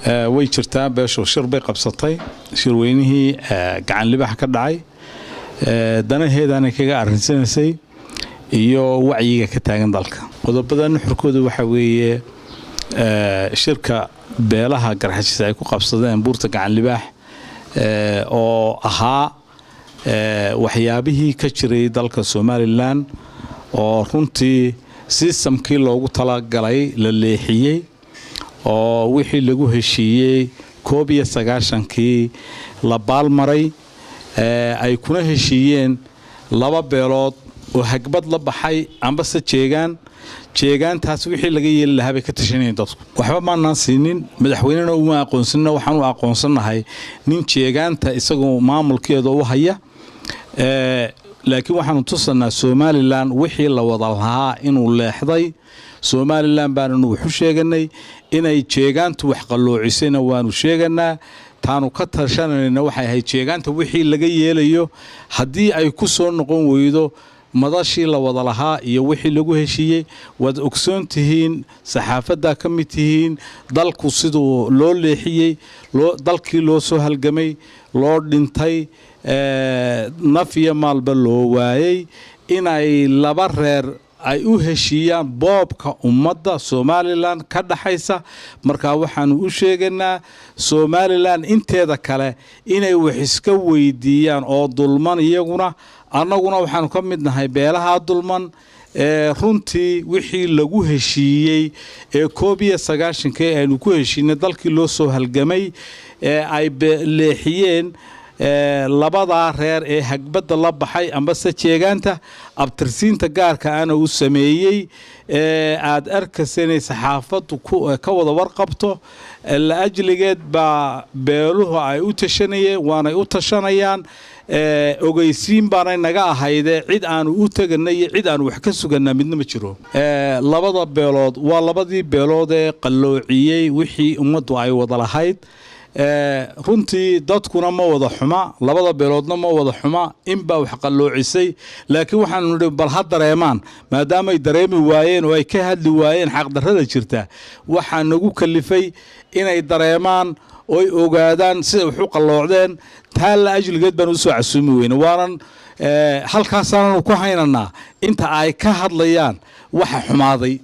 Way jirtaa, beeshu shir bay qabsatay, shirweynihii Gacan Libax ka dhacay danaheedaanay kaga arrinsanaysay iyo wacyiga ka taagan dalka. Qodobada nuxurkooda waxaa weeye shirka beelaha Garxajis ay ku qabsadeen buurta Gacan Libaax oo ahaa waxyaabihii ka jiray dalka Somalilan oo runtii sistamkii loogu talagalay la leexiyey, oo wixii lagu heshiiyey 91-kii la baalmaray, ay kuna heshiiyeen laba beelood oo hagbad la baxay ambase jeegaan. Jeegaantaas wixii laga yeeli lahaa bay ka tashanayeen dadku. Waxba maanaan siinin, madaxweynena uma aqoonsanina. Waxaan u aqoonsannahay nin jeegaanta isagoo maamulkeeda u haya, laakiin waxaanu tusanaa Somalilan wixii la wada lahaa inuu leexday. Somalilan baananu waxu sheeganay inay jeegaantu wax qalloocisayna waanu sheeganaa. Taanu ka tashanayna waxay ahayd jeegaanta wixii laga yeelayo haddii ay ku soo noqon weydo madashii la wada lahaa iyo wixii lagu heshiiyey. Waad ogsoon tihiin, saxaafaddaa ka mid tihiin, dalku siduu loo leexiyey, dalkii loo soo halgamay, loo dhintay, naf iyo maalba loo waayey, inay laba reer ay u heshiiyaan boobka ummadda Somalilan ka dhaxaysa. Markaa waxaanu u sheegaynaa Somalilan inteeda kale inay wax iska weydiiyaan oo dulman iyaguna. Annaguna waxaanu ka mid nahay beelaha dulman ee runtii wixii lagu heshiiyey ee 91-kii aynu ku heshiinay, dalkii loo soo halgamay, ee ay leexiyeen labadaa reer ee hagbadda la baxay ambase jeegaanta abtirsiinta gaarka ana u sameeyey, aad arkaysa inay saxaafaddu ka wada warqabto. La ajligeed baa beeluhu ay u tashanayeen, waanay u tashanayaan. Ogeysiin baanay naga ahaydee cid aanu u teganay iyo cid aanu wax ka suganaa midna ma jiro. Labada beelood waa labadii beelood ee qalloociyey wixii ummaddu ay wada lahayd. Runtii dadkuna ma wada xuma, labada beeloodna ma wada xuma, inbaa wax qalloocisay. Laakiin waxaanu nidhi bal ha dareemaan, maadaamay dareemi waayeen oo ay ka hadli waayeen xaqdarrada jirta, waxaa nagu kalifay inay dareemaan oy ogaadaan siday wax u qalloocdeen. Taa la ajligeed baan usoo casuumi weyne, waanan halkaasaananu ku haynanaa inta ay ka hadlayaan waxa xumaaday.